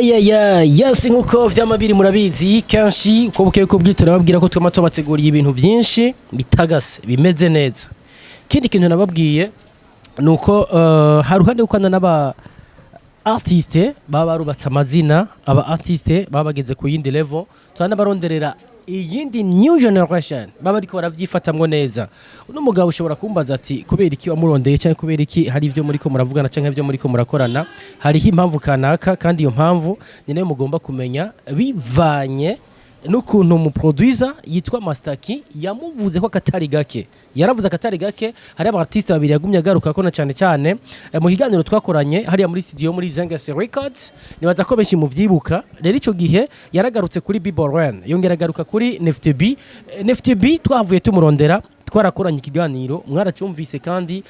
Ya, yes, nkuko vyama biri, murabizi, kenshi uko bukeye ko bwite turababwira ko twama tubateguriye ibintu vyinshi bitagase, bimeze neza. Ikindi kintu nababwiye nuko hari uruhande gukorana n'aba artiste baba barubatse amazina, aba artiste baba bageze ku yindi level, turanabaronderera iyindi new generation baba bariko baravyifatamwo neza. Uno mugabo ushobora kumbaza ati: "Kubera iki wamurondeye?" Cyangwa "Kubera iki hari ivyo muriko muravugana cyangwa ivyo muriko murakorana?" Hariho impamvu kanaka, kandi iyo mpamvu ni nayo mugomba kumenya bivanye n'ukuntu umuproducer yitwa Mastaki yamuvuze ko akatari gake, yaravuze akatari gake. Hari aba artiste babiri yagumye agaruka ko na cyane cyane mu kiganiro twakoranye hariya muri studio muri Zengese Records. Nibaza ko benshi muvyibuka. Rero ico gihe yaragarutse kuri Biboren, yongera agaruka kuri Nefty B. Nefty B twahavuye tumurondera, twarakoranye ikiganiro, mwaracumvise. Kandi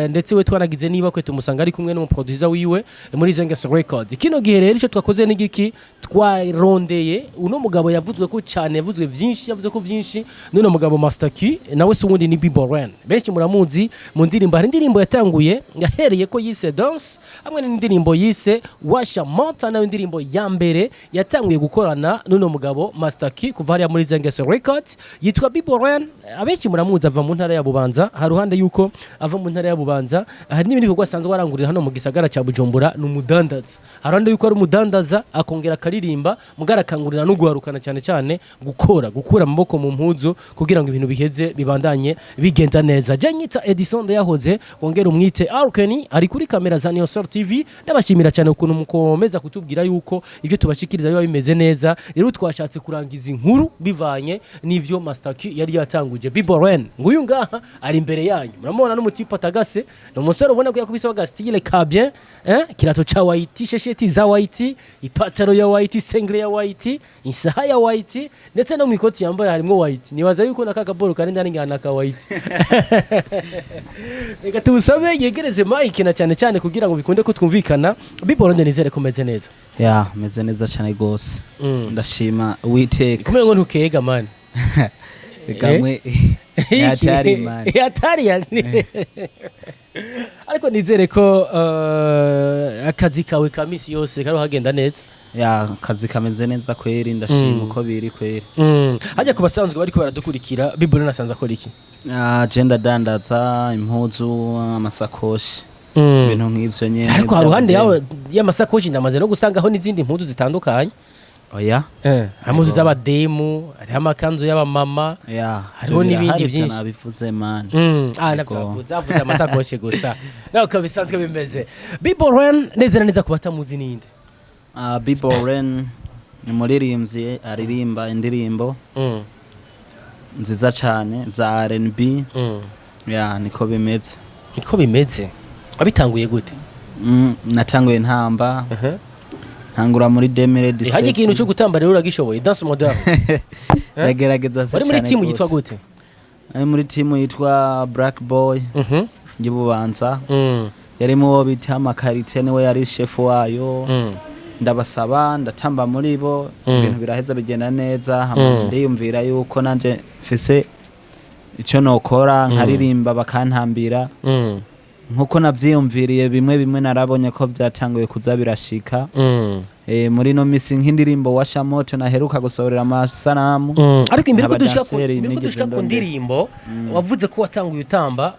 ndetse we twaragize niba kwe tumusanga ari kumwe n'umuproducer wiwe muri Zengese Records. Kino gihe rero icyo twakoze ni giki? Twarondeye uno mugabo yavuzwe ko cyane, yavuzwe vyinshi, yavuze ko vyinshi, n'uno mugabo Master Q, nawe si uwundi ni Biboren. Benshi muramuzi mu ndirimbo. Hari indirimbo yatanguye yahereye ko yise Dance, hamwe n'indirimbo yise Washa Mota, nayo indirimbo ya mbere yatanguye gukorana n'uno mugabo Master Q kuva hariya muri Zengese Records, yitwa Biboren. Abenshi muramuzi, ava mu ntara ya Bubanza. Haruhande yuko ava mu ntara ya Bubanza, hari n'ibindi bikorwa asanzwe arangurira hano mu gisagara cya Bujumbura. Ni umudandaza. Haruhande yuko ari umudandaza, akongera akaririmba, mugara akangurira no guharukana cyane cyane gukora, gukura amaboko mu mpuzu kugira ngo ibintu biheze bibandanye bigenda neza. Je nyita Edison Ndayahoze, wongera umwite Arkeni, ari kuri kamera za Neosol TV. Ndabashimira cyane ukuntu mukomeza kutubwira yuko ibyo tubashikiriza biba bimeze neza. Rero twashatse kurangiza inkuru bivanye n'ivyo Master Q yari yatanguje. Biboren nguyu ngaha ari imbere yanyu, muramubona n'umutipe atagase, ni umusore ubona ko yakubise agastyle ka bien, eh kirato cha white, shesheti za white, ipataro ya white, singlet ya white, isaha ya white, ndetse no mu ikoti yambaye harimo white. Nibaza yuko na kakaboro kari ndani ngana ka white. Reka tubusabe yegereze mic na cyane cyane kugira ngo bikunde ko twumvikana. Biboren, nizere ko umeze neza. Ya, meze neza cyane gose. Ndashima Uwiteka. Kumwe ngo ntukega man. Kamwe yatari man. Yatari yani. Ariko nizere ko akazi kawe ka misi yose kari hagenda neza. Ya, akazi kameze neza kweri, ndashima uko biri kweri. Hajya ku basanzwe bariko baradukurikira, Biboren asanzwe akora iki? Ah, je ndadandaza impuzu, amasakoshi, ibintu nk'ivyo nyene. Ariko haruhande vy'abademu. yawe y'amasakoshi, ndamaze no gusangaho n'izindi mpuzu zitandukanye. Oya. Impuzu z'abademu, hariho amakanzu y'abamama. Ya. Hariho ivyo n'ibindi birahari, ivyo vyinshi. nabivuze man. Ah, Yego. navyo avuze amasakoshi gusa. Nako bisanzwe bimeze. Biboren neza na neza ku batamuzi ninde? Ah, Biboren ni umuririmbyi aririmba indirimbo nziza cyane za R&B. Ya, niko bimeze. Niko bimeze. Wabitanguye gute? Natanguye ntamba, ntangura muri 2017. Hajya ikintu cyo gutamba rero uragishoboye, danse moderne? Ndagerageza se Wari muri cyane timu yitwa gose. gute? Nari muri timu yitwa Black Boy y'Ibubanza. Yarimo uwo bita Makarite, niwe yari shefu wayo. Ndabasaba, ndatamba muri bo. Ibintu biraheza bigenda neza hama ndiyumvira yuko nanje mfise ico nokora, nkaririmba bakantambira. Nkuko navyiyumviriye, bimwe bimwe narabonye ko vyatanguye kuza birashika. Muri ino misi, nk'indirimbo Washa Moto naheruka gusohorera amasanamu. Ariko imbere ko dushika ku Abadanseri imbere ko nigeze dushika ku ndondera. ndirimbo, wavuze ko watanguye utamba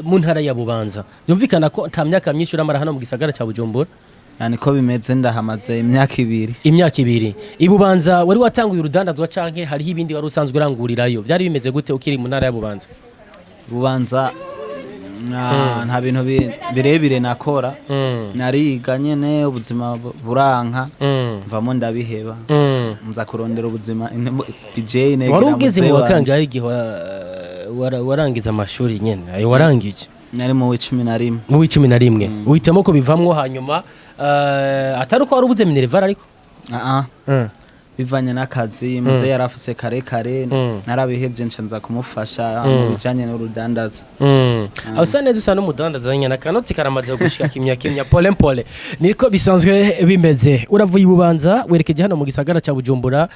mu ntara ya Bubanza. Byumvikana ko nta myaka myinshi uramara hano mu gisagara cya Bujumbura. Ya, niko bimeze, ndahamaze imyaka 2. Imyaka 2. I Bubanza wari watanguye urudandazwa canke hariho ibindi wari usanzwe urangurirayo? Byari bimeze gute ukiri mu ntara ya Bubanza? Bubanza nta bintu birebire nakora. Nariga nyene, ubuzima buranka, mvamo ndabiheba, nza kurondera ubuzima BJ negera Wari ugeze mu muzehe wanje. wakangahe igihe warangiza amashuri nyene ayo warangije? Nari mu w'11. Mu w'11 uhitamo ko bivamwo hanyuma, atari uko wari ubuze minerval ariko? Ah ah, bivanye n'akazi muzehe yarafise kare kare. Narabihevye, nca nza kumufasha mu bijanye n'urudandaza. Aho usa neza, usa n'umudandaza nyine, akanoti karamaze gushika kimya kimya, pole pole, niko bisanzwe bimeze. Uravuye i Bubanza werekeje hano mu gisagara cya Bujumbura.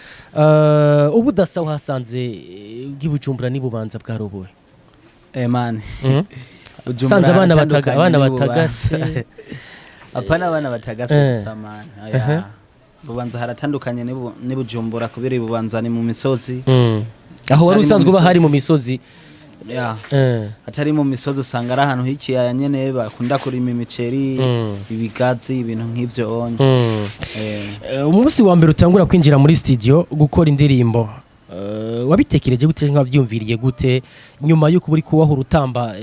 Ubu udasa wahasanze bw'i Bujumbura n'i Bubanza bwarubuwe? Eh man. Bujumbura Sanze abana haratandukanye abana n'i Bubanza. batagase. Apana abana batagase gusa man. Oya. Bubanza haratandukanye n'i Bujumbura, kubera i Bubanza ni mu misozi. Aho wari Atari mu usanzwe uba hari misozi. mu misozi? Ya. Atari mu misozi, usanga ari ahantu h'ikiyaya nyene, bakunda kurima imiceri, ibigazi, ibintu nk'ivyo onye. Umunsi wa mbere utangura kwinjira muri studio gukora indirimbo, wabitekereje gute cyangwa wavyumviriye gute, nyuma y'uko uri kuwahora utamba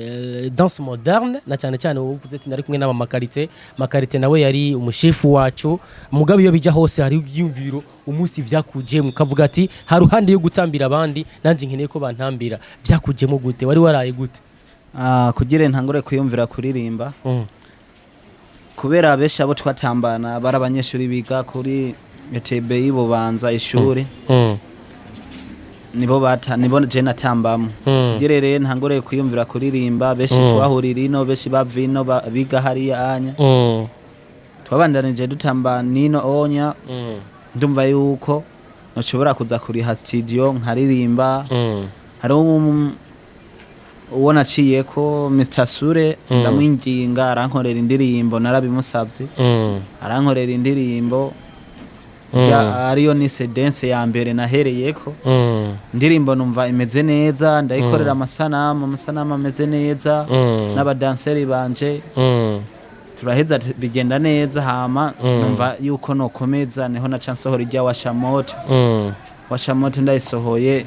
danse moderne, na cyane cyane wowe uvuze ati nari kumwe n'aba Makarite, Makarite nawe yari umushefu wacu? Mugabo iyo bija hose hari ibyumviro, umunsi vyakujemo ukavuga ati hari ruhande yo gutambira abandi, nanje nkeneye ko bantambira, vyakujemo gute? Wari waraye gute? Ah, kugira ntangure kwiyumvira kuririmba, kubera benshi abo twatambana bari abanyeshuri biga kuri ETB y'Ibubanza, ishuri, nibo bata nibo je natambamo. Kugira rero ntangure kwiyumvira kuririmba, benshi twahurira ino, benshi bava ino, biga hariya anya. Twabandanije dutamba nino onya. Ndumva yuko nshobora kuza kuriha studio nkaririmba. Hariho uwo naciyeko, Mr Sure, ndamwinginga arankorera indirimbo, narabimusavye, arankorera indirimbo. Ariyo nise dance ya mbere nahereyeko. Indirimbo numva imeze neza, ndayikorera amasanamu, amasanamu ameze neza, n'abadanseri banje. Turaheza, bigenda neza. Hama numva yuko nokomeza, niho naca nsohora irya Washa Moto. Washa Moto ndayisohoye,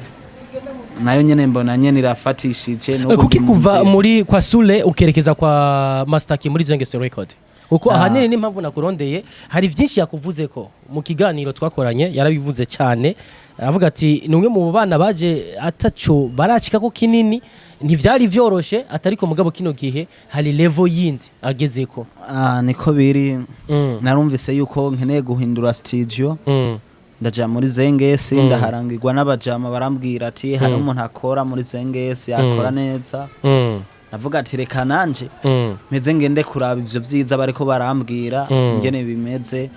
nayo nyene mbona nyene irafatishije n'ubu Kuki ndi mu kuva nzira. muri kwa Sule ukerekeza kwa Master Key muri Zengese Record? Kuko ahanini n'impamvu nakurondeye, hari byinshi yakuvuze ko mu kiganiro twakoranye, yarabivuze cyane, avuga ati ni umwe mu bana baje ataco barashika ko kinini, ntivyari vyoroshe, atariko mugabo kino gihe hari level yindi agezeko. Ah, niko biri. Narumvise yuko nkeneye guhindura studio. Ndaja muri Zengesi, ndaharangirwa n'abajama, barambwira ati hari umuntu akora muri Zengesi, akora neza. Navuga ati reka nanje mpeze ngende kuraba ivyo vyiza bariko barambwira, ingene bimeze.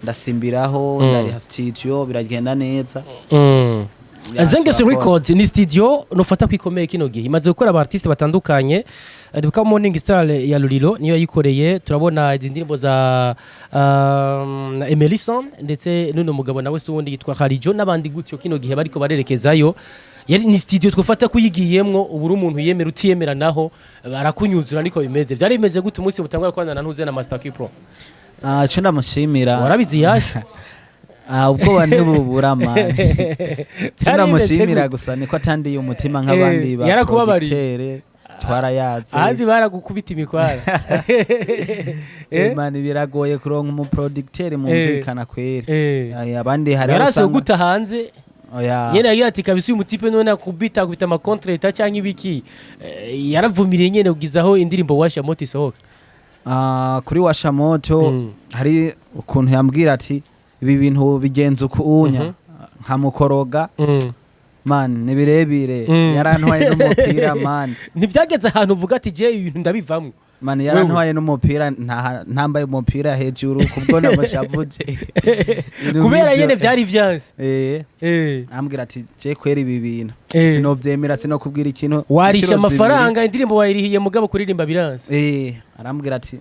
Ndasimbiraho, ndariha studio, biragenda neza. Ya, Zengesi turakora. Records ni studio nufata kwikomeye kino gihe, imaze gukora aba artiste batandukanye. Ndibuka Morning Star ya Luriro niyo yayikoreye, turabona izi ndirimbo za Emelison, ndetse n'uno mugabo nawe se uwundi yitwa Kharijo n'abandi gutyo kino gihe bariko barerekezayo. Yari ni studio twafata kuyigiyemwo ubu uri umuntu yemera utiyemera naho barakunyuzura, niko bimeze. Byari bimeze gute umunsi mutangura kubana na Ntuze na Master Key Pro? Ah, ico ndamushimira, Warabizi yashe? Ah, ubwoba ntibubura man. Ico Byari bimeze ndamushimira gute? gusa niko atandiye umutima nk'abandi ba Yarakubabariye. producteur twarayaze. Ahandi baragukubita imikwara. Man, biragoye kuronka umuproducteur mumvikana kweri. Ay, abandi hari abo Yarase usanga guta hanze. Oya. Nyene yagiye ati kabisa uyu mutipe none akubita akubita ama contre cyangwa ibiki. Yaravumiriye nyene kugizaho indirimbo Washa Moto isohoka. Ah, kuri Washa Moto hari ukuntu yambwira ati ibi bintu bigenza uku unya, nkamukoroga. Man, ni birebire. Yarantwaye n'umupira, man. Ntibyageze ahantu uvuga ati je ibintu ndabivamwo? Man, yarantwaye n'umupira, ntambaye umupira hejuru kubwo namushavuje. Ibintu Kubera nk'ivyo. nyene vyari vyanse. Ambwira ati je kwera ibi bintu sinovyemera, sinokubwira ikintu Warisha inshuro zibiri. amafaranga, indirimbo wayirihiye, mugabo kuririmba biranse. Arambwira ati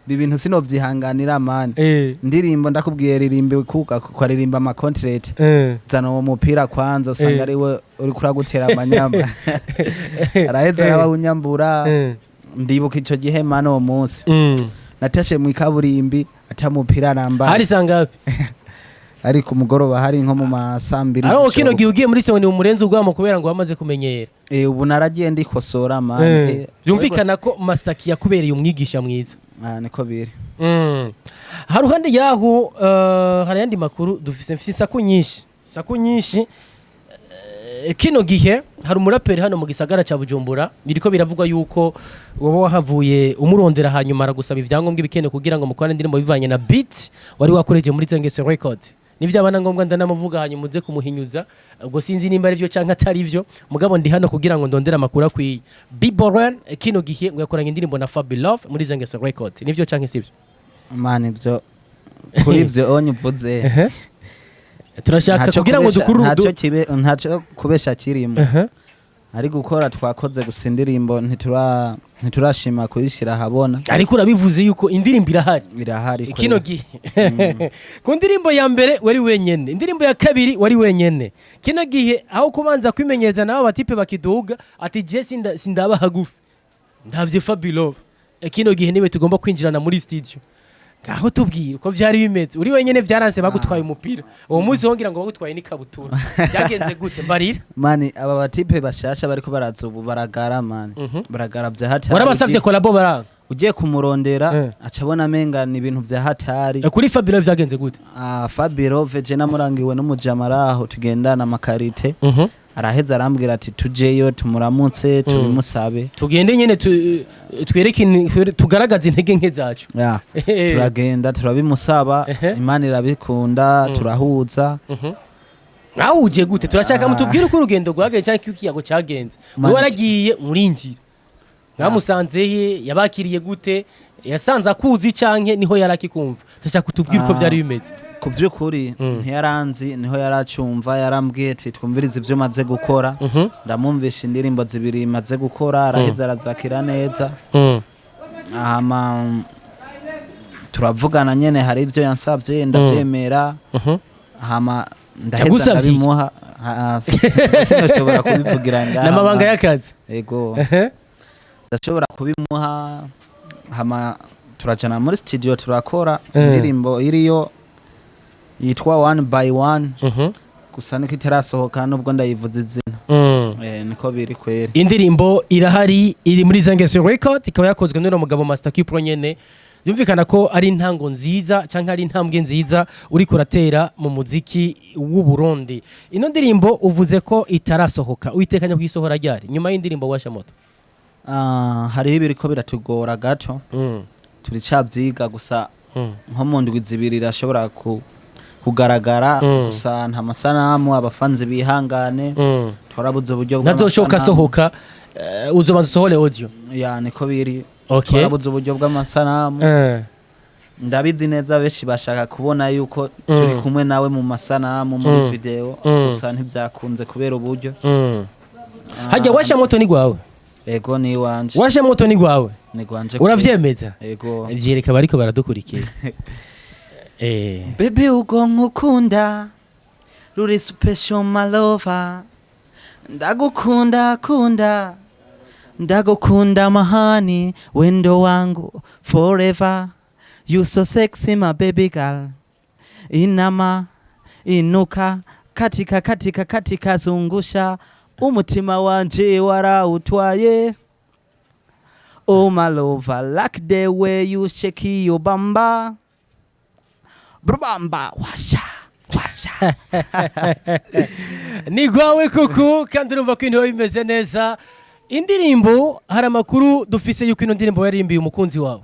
ibi bintu sinovyihanganira, man. Ndirimbo ndakubwiye ririmbe kuka kwaririmba ama contract, zana uwo mupira kwanza, usanga ari we uri kuragutera amanyama, araheza arabawunyambura. Ndibuka ico gihe, man, uwo munsi natashe mu ikaburimbi atamupira arambaye. Hari sangapi? Ari ku mugoroba, hari nko mu ma 2:00 Ariko z'ijoro. kino gihe ugiye muri soni umurenze ugwamo kubera ngo wamaze kumenyera. Ubu naragiye ndikosora, man. Byumvikana ko Master Key yakubereye umwigisha mwiza. Ah, niko biri. Haruhande yaho, hari ayandi makuru dufise, mfise isaku nyinshi, isaku nyinshi. Kino gihe hari umuraperi hano mu gisagara ca Bujumbura, biriko biravugwa yuko wowe wahavuye umurondera, hanyuma aragusaba ibyangombwa ibikenewe kugira ngo mukorane indirimbo bivanye na beat wari wakoreje muri Zengese Record. Nivyaba na ngombwa ndanamuvuga, hanyuma uze kumuhinyuza. Ubwo sinzi nimba ari byo canke atari byo, mugabo ndi hano kugira ngo ndondere amakuru akwiye. Biboran kino gihe ngo yakoranye indirimbo na Fabi Love muri Zengese Record, nivyo canke sivyo? Man, ivyo kuri ivyo onye uvuze, Turashaka ntaco kugira ngo kubesha- dukuru ntaco kubesha kirimo. Ari gukora, twakoze, gusa indirimbo ntiturashima kuyishyira ahabona. Ariko urabivuze yuko indirimbo irahari. Irahari. Kino gihe ku ndirimbo ya mbere wari wenyene, indirimbo ya kabiri wari wenyene. Kino gihe aho kubanza kwimenyereza nabo batipe bakiduga ati je sindaba hagufi, ndavye Fabilove. Kino gihe niwe tugomba kwinjirana muri studio. Ngaho tubwire uko vyari bimeze uri wenyene. Vyaranse, bagutwaye umupira uwo munsi, wongira ngo bagutwaye n'ikabutura. Byagenze gute? Mbarira. Man, aba batipe bashasha bariko baraza ubu baragara, man. Baragara vya hatari. Warabasavye collabo baranga. Ugiye kumurondera, aca abona amenga ni ibintu vya hatari. Kuri Fabilove vyagenze gute? Ah, Fabilove je namurangiwe n'umujama araho tugendana amakarite. Araheza arambwira ati tujeyo tumuramutse, tubimusabe. Tugende nyene twereke tugaragaze intege nke zacu. Ya, turagenda turabimusaba. Imana irabikunda, turahuza. Mwahuje gute? Turashaka Ah. mutubwire uko urugendo rwagenze cyangwa uko ikiyago cyagenze. Man, wowe waragiye murinjira, mwamusanze he? Yabakiriye gute? Yasanze akuzi canke niho yari akikumva? Turashaka kutubwira uko Ah. byari bimeze. Ku by'ukuri ntiyaranzi, niho yaracumva. Yarambwiye ati twumvirize ibyo maze gukora. Ndamwumvisha indirimbo zibiri maze gukora, araheza arazakira neza. Hama turavugana nyene, hari ibyo yansabye ndavyemera. Hama ndaheza Yagusavye iki? ndabimuha. Ah, sinashobora kubivugira ngaha. N'amabanga y'akazi. Ego. Ndashobora kubimuha, hama turajana muri studio turakora indirimbo iriyo yitwa One by One. Gusa niko itarasohoka nubwo ndayivuza izina. Niko biri kweri. Indirimbo irahari, iri muri Zengeso Record, ikaba yakozwe n'uno mugabo Master Q Pro nyene. Byumvikana ko ari intango nziza cyangwa ari intambwe nziza uri kuratera mu muziki w'u Burundi. Ino ndirimbo uvuze ko itarasohoka, uyitekanya kuyisohora ryari nyuma y'indirimbo Washa Moto? Ah, hariho ibiriko biratugora gato, turicavyiga gusa. Nko mu ndwi 2 irashobora kugaragara. Gusa nta masanamu, abafanzi bihangane. Twarabuze uburyo Ntazoshoka bw'amasanamu. Sohoka, uzobanza usohore audio. Ya, niko biri. Okay. Twarabuze uburyo bw'amasanamu. Ndabizi neza benshi bashaka kubona yuko turi kumwe nawe mu masanamu, muri video. Gusa ntibyakunze kubera uburyo. Hajya Washa Moto ni gwawe? Ego, ni iwanje. Washa Moto ni gwawe? Ni gwanje. Uravyemeza? Ego. Vyereka bariko baradukurikira. Baby, ugo nkukunda ruri special, my lover. Ndagukunda kunda, ndagukunda mahani, wendo wangu forever. You so sexy, my baby girl. Inama, inuka, katika katika katika, zungusha. Umutima wanje warawutwaye. Oh my lover, like the way you shake your bamba. Brubamba, washa, washa. Ni gwawe kuku, kandi urumva ko ibintu biba bimeze neza. Indirimbo, hari amakuru dufise yuko ino ndirimbo yaririmbiye umukunzi wawe.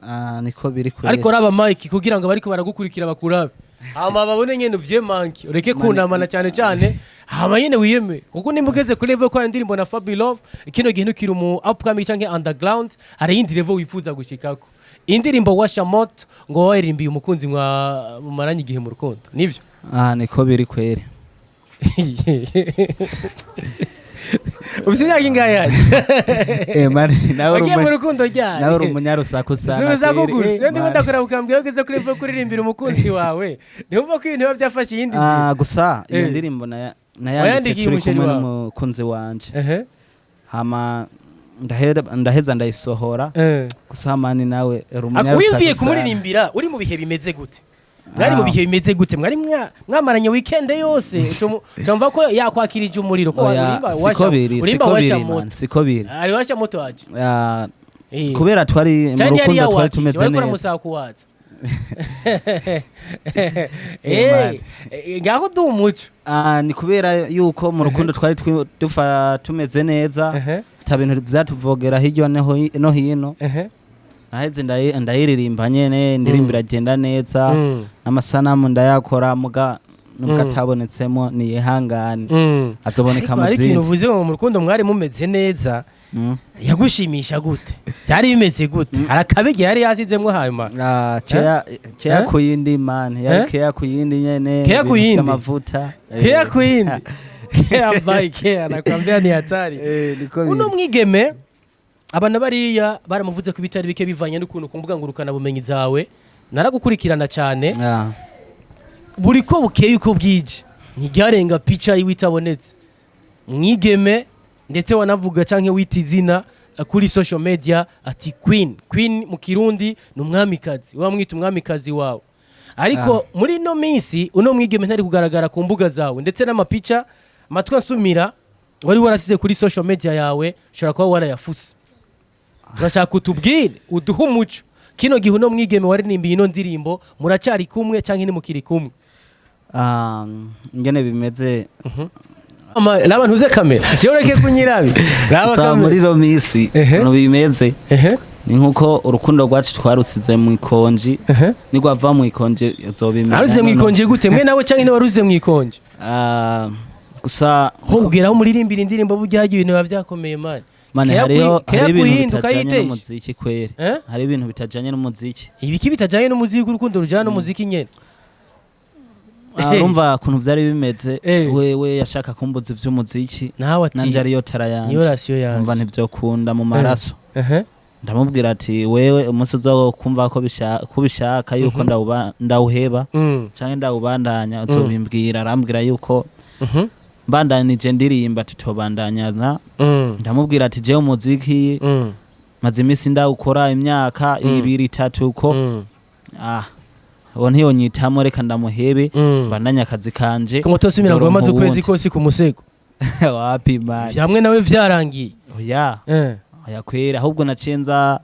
Ah, niko biri kweri. Ariko raba Mike kugira ngo bariko baragukurikira bakurabe, hama babone nyene uvyemanke, ureke kunamana cyane cyane, hama nyene wiyeme, kuko nimba ugeze kuri level yo indirimbo na Fabi Love, kino gihe ntukiri mu upcoming canke underground, hari iyindi level wifuza gushikako. Indirimbo Washa Moto ngo waririmbiye umukunzi mwa mumaranye igihe mu rukundo, nivyo? Ah, niko biri kweri. Ufite imyaka ingahe yaje? Eh man, nawe uri Wagiye mu rukundo ryari? Nawe uri umunyarusaku sana. Subiza. Kweri. Kugusa Eh, iyo ndimo man. ndakora ukambwira ko ugeze kuri level yo kuririmbira umukunzi wawe, niwumva ko ibintu biba byafashe iyindi nzira. Ah, gusa iyo ndirimbo nayanditse Wayandikiye turi umusheri kumwe wawe? n'umukunzi wanje. Hama ndaheza ndayisohora. Gusa man, nawe uri umunyarusaku Wiyumviye sana. kumuririmbira uri mu bihe bimeze gute? Mwari mu Ah. bihe bimeze gute? Mwari mwamaranye weekend yose, ucumva ko yakwakirije umuriro ko Oya, urimba siko biri, urimba siko Washa biri man, Moto. siko biri. Ari Washa Moto aje. Ah, kubera twari mu Cyane yari rukundo, twari yawakije tumeze wari neza. kuramusaba kuwaza. Man. Ngaho duha umuco. Ah, ni kubera yuko mu rukundo twari dufa tumeze neza, ata bintu byatuvogera hirya no hino. Naheze ndayiririmba nyene, indirimbo iragenda neza, n'amasanamu ndayakora, muga nubwo atabonetsemo niyihangane, azoboneka Ariko mu hari ikintu zindi. uvuze ngo mu rukundo mwari mumeze neza. Yagushimisha gute? Byari bimeze gute? Hari akabege yari yasizemwo hanyuma? Ah, keya keya Eh? kuyindi man, yari Eh? keya kuyindi nyene. Keya Ibintu kuyindi? by'amavuta. Keya kuyindi. Care by care, nakwambia ni hatari. Niko Uno biri. mwigeme, abana bariya baramuvuze ko ibitari bike bivanye n'ukuntu ku mbuga ngurukana bumenyi zawe naragukurikirana cyane. Buri ko bukeye uko bwije ntiryarenga pica yiwe itabonetse. Mwigeme ndetse wanavuga canke wita izina kuri social media ati Queen. Queen mu Kirundi ni umwamikazi, wamwita umwamikazi wawe, ariko muri ino minsi uno mwigeme ntari kugaragara ku mbuga zawe, ndetse n'amapica amatwi asumira wari warasize kuri social media yawe ushobora kuba warayafuse. Turashaka utubwire, uduhe umuco: kino gihe uno mwigeme waririmbiye ino ndirimbo muracyari kumwe canke ntimukiri kumwe? Ah, ingene bimeze. Raba, ntuze kamera, jewe ureke kunyirabi, raba Gusa kamera. muri ino minsi ukuntu bimeze ni nkuko urukundo rwacu twarusize mu ikonji. Nigwava mu ikonji uzobimenya. Arusize mu Noneho. ikonje gute? Mwe nawe canke niwe warusize mu ikonje? Ah, gusa Ko ubwira aho muririmbira indirimbo, burya hagiye ibintu biba vyakomeye, man. Mane, Keya hariho keya hari ibintu kuyindi bitajanye ukayitesha. n'umuziki kweri. Eh? Hari ibintu bitajanye n'umuziki. Ibiki bitajanye n'umuziki? Urukundo rujana n'umuziki nyene. Ah, urumva ukuntu vyari bimeze. Wewe yashaka kumbuza ivy'umuziki. Nawe ati nanje ariyo tara niyo yanje. rasiyo yanje. Umva, ntivyokunda mu maraso. Ndamubwira ati: "Wewe umunsi uzokumva ko ubishaka yuko ndawuheba canke ndawubandanya, uzobimbwira." Arambwira yuko mbandanije ndirimba tutobandanyana. Ndamubwira ati: "Jewe umuziki maze iminsi ndawukora, imyaka 2, 3 uko." Ah, uwo ntiyonyitamo, reka ndamuhebe, mbandanye akazi kanje. Ko mutosubira ngo Nzoronka wamaze ukwezi uwundi. kose ku musego? Wapi, man. Hamwe nawe vyarangiye. Oya. Oya kwera, ahubwo naciye nza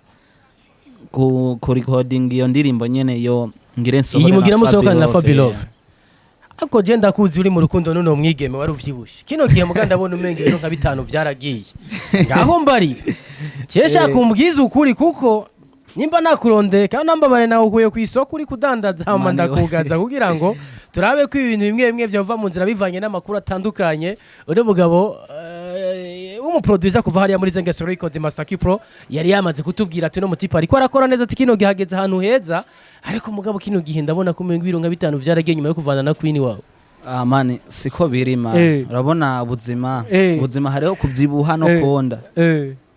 ku recording iyo ndirimbo nyene, iyo ngire nsohore Iyi mugira na musohokana na Fabi Fabilove. Ariko je ndakuzi uri mu rukundo n'uno mwigeme wari uvyibushe. Kino gihe muga ndabona umenga ibiro nka bitanu vyaragiye. Ngaho mbarira, je shaka umbwize ukuri, kuko nimba nakurondeye kandi nambabare nawe ukuye ku isoko uri kudandaza, hama Mani we. ndakugaza kugira ngo turabe ko ibintu bimwe bimwe vyova mu nzira bivanye n'amakuru atandukanye. Uno mugabo w'umuproducer kuva hariya muri Zengeso Records, Master Q Pro, yari yamaze kutubwira ati uno mutipe ariko arakora neza, ati kino gihe hageze ahantu heza, ariko mugabo kino gihe ndabona ko umenga ibiro nka bitanu vyaragiye nyuma yo kuvana na Queen wawe. Ah man, siko biri, man. Urabona ubuzima, ubuzima hariho kuvyibuha no konda.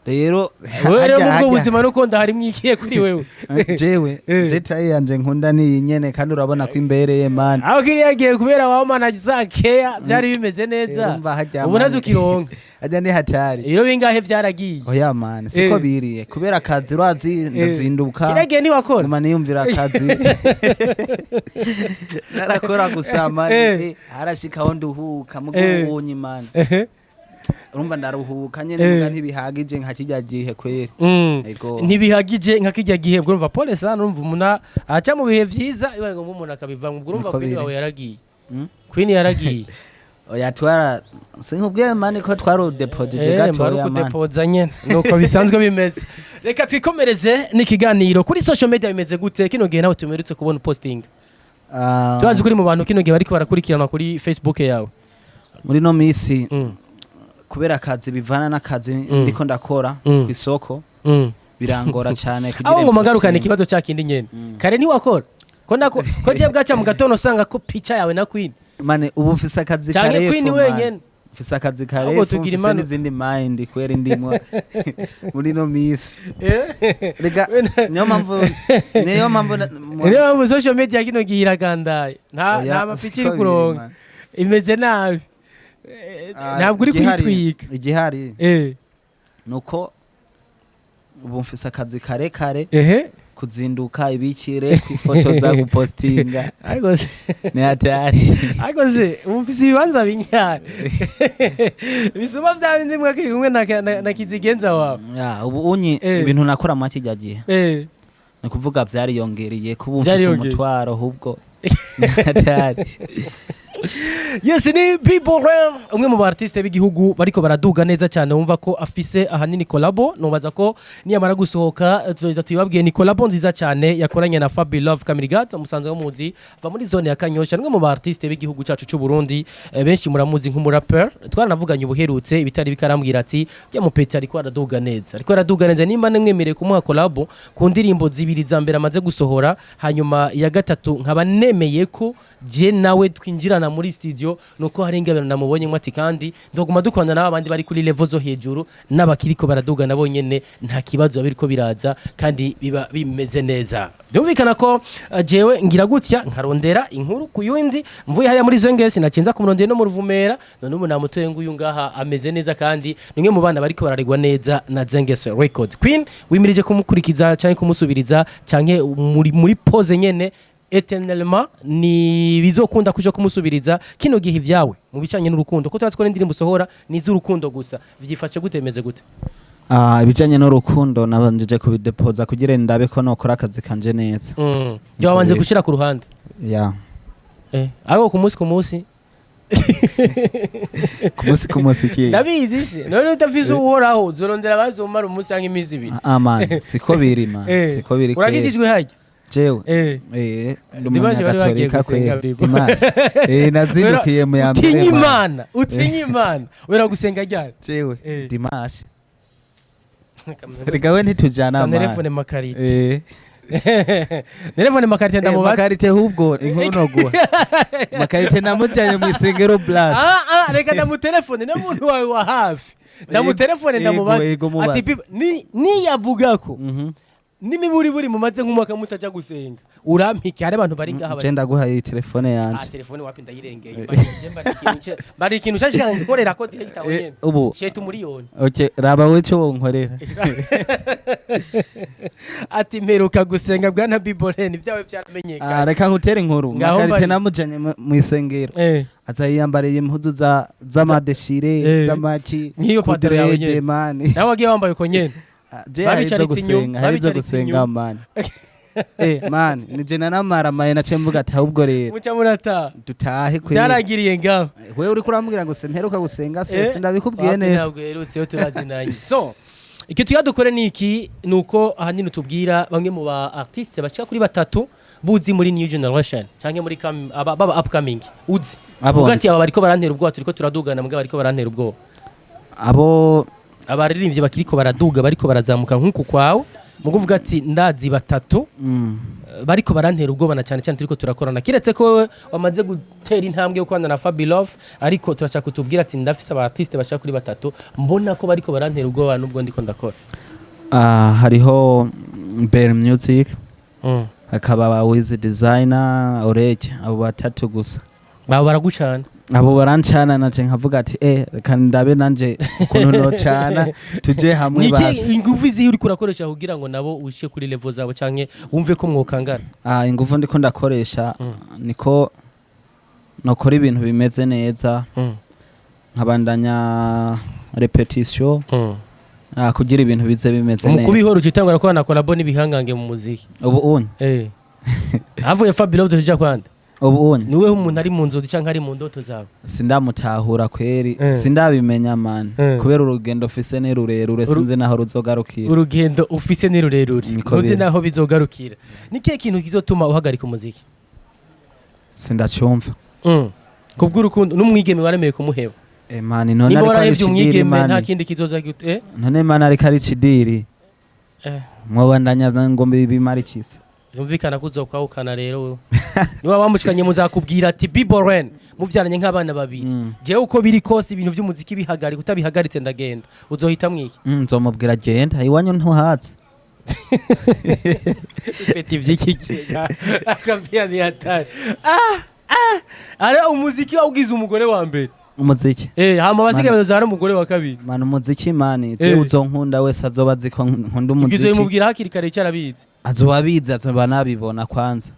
Rero Wewe rero harya- mu bwo harya- buzima no konda harimwo ikiye kuri wewe? Jewe je taille yanje nkunda ni iyi nyene, kandi urabona ko imbereye, man. Aho kiriya gihe kubera wawe mana za keya byari bimeze neza. Urumva harya, ubu nazo man. ukironka. Harya ni hatari. Ibiro bingahe vyaragiye? Oya man, siko biriye, kubera akazi urazi ndazinduka. Kiriya gihe ntiwakora. Nguma niyumvira akazi, narakora gusa, man. Harashikaho nduhuka mugubunyi, man. Urumva ndaruhuka nyene, muga ntibihagije nka kirya gihe kweri. Ego. Ntibihagije nka kirya gihe. Ubwo urumva, pole sana, urumva umuntu aca mu bihe vyiza, ibaye ngombwa umuntu akabivamwo. Ubwo urumva Niko Queen biri. wawe yaragiye. Mm? Queen yaragiye. Oya, twara sinkubwiye, man, ko twarudepojije Mbari gatoya, man. ukudepoza nyene nuko bisanzwe bimeze. Reka twikomereze n'ikiganiro. Kuri social media bimeze gute kino gihe? Nawe tumerutse kubona posting. Ah, turazi kuri mu bantu kino gihe bariko barakurikirana kuri Facebook yawe. Muri no misi, kubera akazi, bivana n'akazi ndiko ndakora ku isoko, birangora cyane kugira Aho ngo magarukane posting. ikibazo cya kindi nyene. Kare ntiwakora ko nako ko je bwaca mu gatondo usanga ko pica yawe na Queen? Man, ubu mfise akazi Canke karefu, Queen man. wenyene? Mfise akazi Ahubwo karefu, tugira mfise n'izindi mind kweri ndimwo muri no misi. Rega niyo mpamvu Niyo mpamvu social media kino gihe iragandaye, nta Oya, nta mapica iri siko biri, kuronka. man. Imeze nabi. Ah, ntabwo uri kuyitwika. Igihari nuko ubu mfise akazi karekare, kuzinduka, ibikire, kwifotoza, gupostinga. Ariko se Ni hatari. Ariko se ubu mfise ibibanza bingahe bisuma vya bindi mwakiri kumwe na Kizigenza wawe? Ya, ubu unyi ibintu nakora muri kirya gihe, ni kuvuga vyariyongereye, kuba mfise Vyariyongereye. umutwaro, ahubwo ni hatari. Yes, ni Bibo Ram, umwe mu ba artiste b'igihugu bariko baraduga neza cyane. Wumva ko afise ahanini collabo, nubaza ko niyamara gusohoka tuzoza tuyibabwiye. Ni collabo nziza cyane yakoranye na Fabi Love Kamiligat, umusanzwe w'umuzi ava muri zone ya Kanyosha, nimwe mu ba artiste b'igihugu cyacu cy'u Burundi. Benshi muramuzi nk'umurapper. Twaranavuganye ubuherutse ibitari bikarambwira ati jya mupeti ariko araduga neza, ariko araduga neza, nimba nemwemereye kumuha collabo ku ndirimbo zibiri za mbere amaze gusohora, hanyuma iya gatatu nkaba nemeye ko je nawe twinjirana. Dukorana muri studio, nuko hari ingabano namubonye ati kandi ndoguma dukorana n'aba bandi bari kuri level zo hejuru n'abakiriko baraduga, nabo nyene nta kibazo biriko biraza kandi biba bimeze neza. Byumvikana ko jewe ngira gutya nkarondera inkuru ku yundi, mvuye hariya muri Zengesi nacinza kumurondera no mu Ruvumera. None ubu namutoye, nguyu ngaha ameze neza kandi ni umwe mu bana bariko bararegwa neza na Zengesi Record. Queen wimirije kumukurikiza canke kumusubiriza canke muri pose nyene éternellement, ni bizokunda kuja kumusubiriza kino gihe ibyawe mu bijanye n'urukundo, ko turazi ko n'indirimbo usohora ni iz'urukundo gusa? Vyifashe gute, bimeze gute? Ah, ibijanye n'urukundo nabanjije kubidepoza kugira ndabe ko nokora akazi kanje neza. Byo wabanze gushira ku ruhande? Ya. Ariko ku munsi Ku munsi ki? Ndabizi se, none udafise uhoraho uzorondera abazomara umunsi canke iminsi 2. Ah man, siko biri man. Siko biri kweri. Urakijijwe harya? Jewe? Eh. Eh, ndi Dimanche bari bagiye umunyagatolika gusenga. kweri. Bibo. Dimanche nazindukiye mu ya mbere. Utinye Man. Imana, utinye Imana, wera gusenga ryari? Jewe? Eh. Dimanche. Reka we, ntitujana man. Telefone makarite. Eh. Telefone makarite. Ndamubaza. Makarite, hubwo inkuru noguha makarite namujanye mu isengero blast. Ah ah, reka ndamutelefone n'umuntu wawe wa hafi, ndamutelefone. Yego, Ndamubaza. yego, mubaze. Ati Biba, ni niyavuga ko n'imiburiburi mumaze nk'umwaka mutajya gusenga, urampike, hari abantu bari ngaha Je ndaguhaye iyi telefone Ah. yanje. Telefone wapi, ndayirengeye. Bari ikintu nshashika nkorera ko direct aho nyene. Ubu Shetu miliyoni. Okay, raba we cyo wonkorera. Ati mperuka gusenga, bwana Biboren, ibyawe Ah, byaramenyekanye. reka nkutere inkuru. Ngaho Makarite mbari. namujanye mu isengero, aza yiyambariye impuzu za z'amadeshire z'amaki. Nk'iyo pataro yawe kudrede nyene. Man. Nawe wagiye wambaye uko nyene? Ah, je hari izo Babicaritse inyuma, gusenga, hari izo babicaritse gusenga inyuma. man. Man, nije nanamaramaye, naciye mvuga ati ahubwo rero muca murataha. Dutahe kweri. Byarangiriye ngaho. Wewe uriko urambwira ngo simperuka gusenga se? Sindabikubwiye Wapi, neza. ntabwo uherutse, turazinanye. So icyo tuya dukore ni iki, ni uko ahanini tubwira bamwe mu ba artiste bashika kuri batatu buzi muri new generation canke muri baba upcoming uzi. Abo uvuga ati nzi. aba bariko barantera ubwoba, turiko turadugana mbwa bariko barantera ubwoba. Abo? Abaririmbyi bakiriko baraduga, bariko barazamuka nk'uku kwawe, mu kuvuga ati ndazi batatu bariko barantera ubwoba, na cyane cyane turiko turakorana, kiretse ko wewe wamaze gutera intambwe yo kubana na Fabilove, ariko turashaka kutubwira ati ndafise aba artiste bashaka kuri batatu mbona ko bariko barantera ubwoba nubwo ndiko ndakora. Ah, hariho Bell Music, hakaba ba Wiz Designer Orege, abo batatu gusa. Baba baragucana. Abo barancana, naje nkavuga ati reka ndabe nanje ukuntu nocana tuje hamwe. Niki Basi. ingufu izihe uriko urakoresha kugira ngo nabo ushe kuri level zabo canke wumve ko mwokangana? Ah, ingufu ndiko ndakoresha niko nokora ibintu bimeze neza, nkabandanya répétition, kugira ibintu bize bimeze Mu neza. kubihora ucitangura ko na collabo n'ibihangange mu muziki. Ubu unye? Havuye Fabilove tuja kwande. Ubu unye? Niwe umuntu ari mu nzozi canke ari mu ndoto zawe? Sindamutahura kweri. Sindabimenya man. Kubera urugendo fise ni rurerure, sinzi naho ruzogarukira. Urugendo ufise ni rurerure. Niko ntuzi biri. naho bizogarukira. Ni kihe kintu kizotuma uhagarika umuziki? Sindacumva. Kubw'urukundo n'umwigeme waremeye kumuheba? Man, none Niba ariko ari warahevye ikidiri. umwigeme, nta Man, kindi kizoza none man, ariko ari ikidiri. Mwobandanya ngo bimarikize. Byumvikana ko uzokwahukana rero wewe. Niba wamushikanye muzakubwira ati Biboren muvyaranye nk'abana babiri. Jewe uko biri kose ibintu vy'umuziki bihagarika utabihagaritse ndagenda. Uzohitamwo iki? Nzomubwira genda iwanyu ntuhaze. Ipeti vy'iki gihe akambia ni hatari. Ah ah, ara umuziki wawugize umugore wa mbere. Umuziki. Hama basigaye Mana. bazoza ari umugore wa kabiri. Man, umuziki man, je uzonkunda wese azoba azi ko nkunda Ibyo umuziki. bimubwira hakiri kare icyo arabizi. Azoba abizi, azoba nabibona kwanza.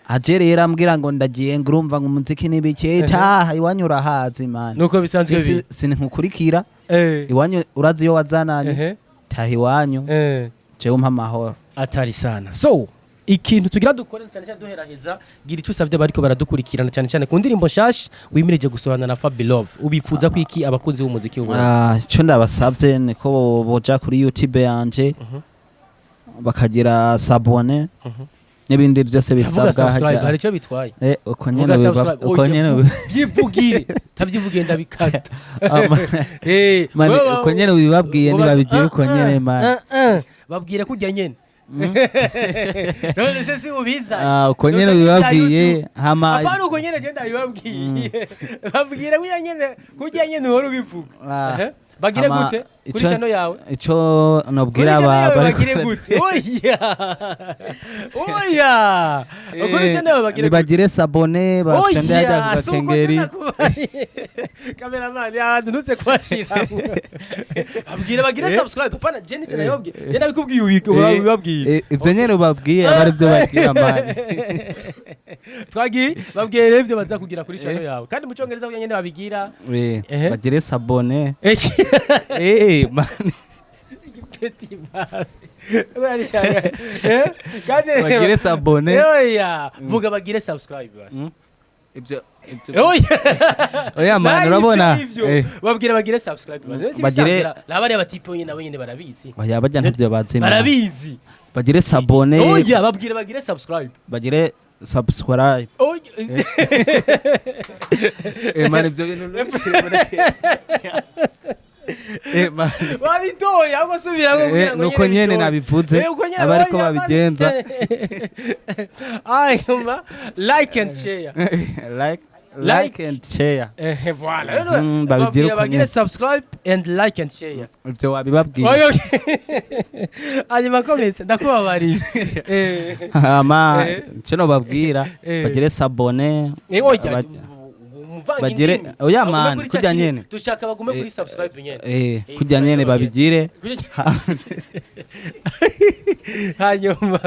Aje rero ambwira ngo ndagiye, ngo urumva ngo umuziki n'ibiki, taha iwanyu urahazi man. Nuko bisanzwe biri. Sinkukurikira iwanyu urazi iyo wazananye. Taha iwanyu. Jewe umpa amahoro. Atari sana. So ikintu tugira dukore cyane cyane duheraheza, gira icyo usavye bariko baradukurikirana, cyane cyane ku ndirimbo nshasha wimirije gusohana na Fabilove. Ubifuza ko iki abakunzi b'umuziki w'u Burundi? Ah, icyo ndabasavye niko boja kuri YouTube yanje bakagira s'abonner n'ibindi byose Vuga bisabwa. subscribe. Hajya Hari icyo bitwaye? Uko Vuga nyene subscribe. uko Oya, nyene byivugire, tavyivugiye ndabikata. Man, wewe- uko nyene ubibabwiye, uba- nibabigira uko Ah, nyene ah, man. ah, ah. Babwire kujya nyene. None se si ubiza? Ah, uko nyene bibabwiye hama. Apana, uko nyene je ndabibabwiye, babwire kuya nyene, kurya nyene uhora ubivuga. Ah. Ehe. Bagire Hama, gute kuri channel yawe? Ico Kuri nobwira channel aba yawe bari bagire gute? Oya, oya, kuri channel yawe bagire gute? Nibagire s'abonner, bafyonde hajya ku gakengeri. Cameraman yandu ntutse kuhashiramo, abwire bagire subscribe. Apana, je nivyo nabibabwiye, je nabikubwiye, ubibabwiye. Ivyo nyene ubabwiye aba arivyo bagira, man. Twagiye, babwiye rero ivyo baza kugira kuri channel yawe, kandi mu Cyongereza kugira nyene babigira. Ehe. Bagire s'abonner, man. Petit man. Kandi Bagire s'abonner. Oya, vuga bagire subscribe basi. Ivyo Oya. Oya man, Nayo urabona ivyo ivyo. Babwire bagire subscribe basi. Nabariya batipo nyine nabo nyine barabizi. Oya, barya ntavyo bazi, man. Barabizi. Bagire s'abonner. Oya, babwire bagire subscribe. Bagire subscribe. Oya. Man, ivyo bintu ntubishire muri man. Wabitoye ahubwo subiramo kugira ngo Nuko nyene bishobore. Nabivuze, Uko nyene aba ariko oya, babigenza. Hanyuma like and share. Like, Like. like and share. Voilà. Rero, Babigire babwira uko bagire nyene. subscribe and like and share. Ivyo wabibabwiye. Oya, hanyuma kometse ndakubabariye. Hama ico nobabwira, bagire s'abonner. Oya, muvange Bagire indimi. Oya Bagume man, kuri cya kurya kintu. nyene. Dushaka bagume kuri subscribe nyene. Kurya nyene babigire. Hanyuma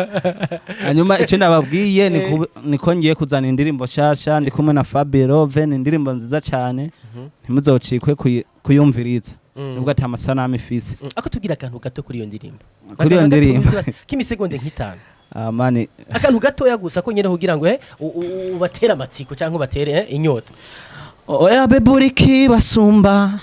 Hanyuma icyo nababwiye ni niko ngiye kuzana indirimbo shasha ndi kumwe na Fabi Love. Ni indirimbo nziza cyane, ntimuzocikwe kuyumviriza nubwo ati amasanamu ifise. Ako tugira akantu gato kuri iyo ndirimbo. Kuri iyo Akantu gato ndirimbo. k'imisegonde nk'itanu. Ah, man. Akantu gatoya gusa ko nyene kugira ngo ubatere amatsiko cyangwa ubatere inyota. Oya bebe, uriki basumba,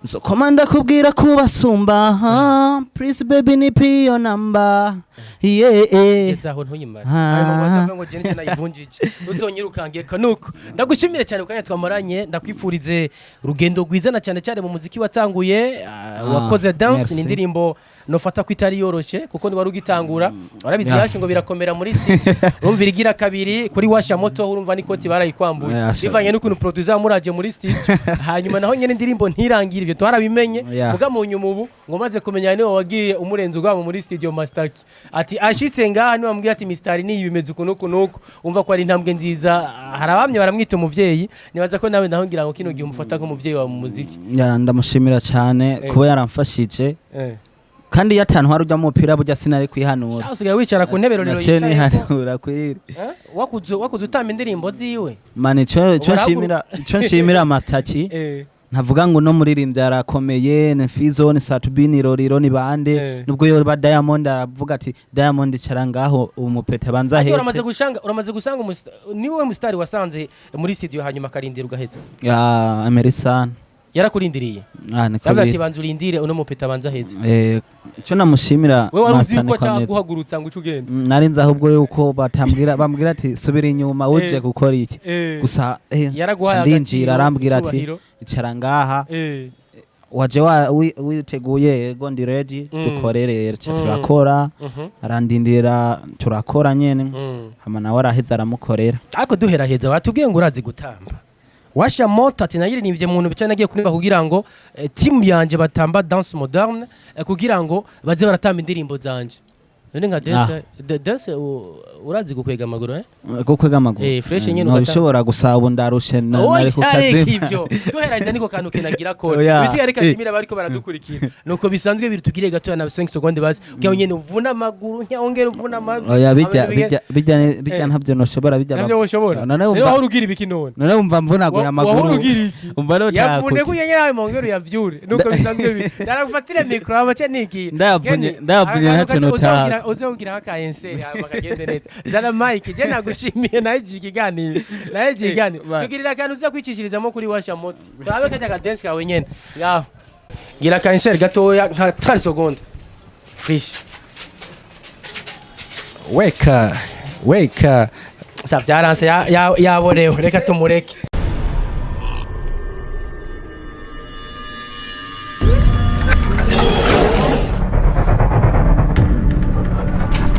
nzokoma ndakubwira kubasumba. Please baby, nipe iyo namba, yeah. Ngeze aho ntuyimare. Ah. Ayo mama atavuga ngo jene nayivunjije uzonyirukange kanuko. Ndagushimire cyane kanya twamaranye, ndakwifurize urugendo rwiza na cyane cyane mu muziki watanguye, wakoze dance. Merci. Ni indirimbo nofata ko itari yoroshe kuko ni wari ugitangura, warabizi. Yashi ngo birakomera muri studio, urumva igira kabiri kuri Washa Moto, urumva n'ikoti barayikwambuye bivanye n'ukuntu producer muraje muri studio, hanyuma naho nyene indirimbo ntirangire, ivyo twarabimenye. Muga mu nyuma ubu ngo maze kumenya niwe wagiye umurenze ugwamo muri studio, Mastaki ati ashitse ngaha niwe wambwira ati Mr ni bimeze uku nuku nuku. Umva ko ari intambwe nziza, hari abamye baramwita umuvyeyi, nibaza ko nawe naho ngira ngo kino gihe umufata nk'umuvyeyi wawe mu muziki. Ya, ndamushimira cyane kuba yaramfashije, kandi iyo atantwara ujya mu mupira burya sinari kwihanura. Sha, usigaye wicara ku ntebe rero Naciye yicayeko. nihanura kwiri. Wakuze utamba indirimbo ziwe. Man, ico Ubu nshimira Mastaki, ntavuga ngo no muririmbyi arakomeye, ni Fizo, ni Satubi, ni Roriro, ni bande, nubwo yoba Diamond aravuga ati: "Diamond, icara ngaho, umupete banza Ariko uramaze ahetse." gusanga niwe musitari wasanze muri studio hanyuma akarindira ugaheza? Ya, Amerisan. Yarakurindiriye? Ah, niko Yavuze ati biri. banza urindire uno mupeta banza ahetse. Ico namushimira We wari uzi Master yuko niko ameze. guhagurutsa ngo uce ugende? Nari nzi ahubwo yuko batambwira, bambwira ati: "Subira inyuma, uje gukora iki?" Gusa Yaraguhaye nca ndinjira, agaciro, arambwira ati: icubahiro. "Icara ngaha, waje witeguye?" "Yego, ndi ready." "Dukorere." Ca turakora. Arandindira, turakora nyene. Hama nawe araheza aramukorera. Ariko duheraheza, watubwiye ngo urazi gutamba Washa Moto, ati nayiririmbye mu bintu bica nagiye kuririmba kugira ngo team yanje batamba danse moderne, kugira ngo baze baratamba indirimbo zanje. None nka dance, dance urazi gukwega amaguru, eh? Gukwega amaguru? Fresh nyene. Ntobishobora gusa ubu ndarushe, nari ku Oya, reka kazi. Ivyo duheraheza niko kantu kenagira kora. Oya. Bisigaye reka nshimire abariko baradukurikira, nuko bisanzwe biri. Tugire gatoya na 5 secondes basi kugira ngo nyene uvune amaguru, ongera uvune amavi. Oya, bijya Amaguru bijya bijya ntabyo noshobora bijya. Navyo woshobora? None Rero wumva wahora ugira ibiki none? None wumva mvunaguye amaguru. Wahora ugira iki? Umva rero Yavune cyakuki. kuye nyene mongero yavyure, nuko bisanzwe biri. Naragufatira micro abace nigiye. Ndayavunye, ntacyo notaha. Uzogira nka enseri hama kagende neza. Zana mic, je nagushimiye naye ikiganiro naye ikiganiro. Bye. Tugirira akantu uza kwicishirizamo kuri Washa Moto, turabe kajya ka dance kawe nyene yaho. Gira ka enseri gatoya nka 30 secondes fresh. Weka weka. Sa byaranse, yaborewe, reka tumureke.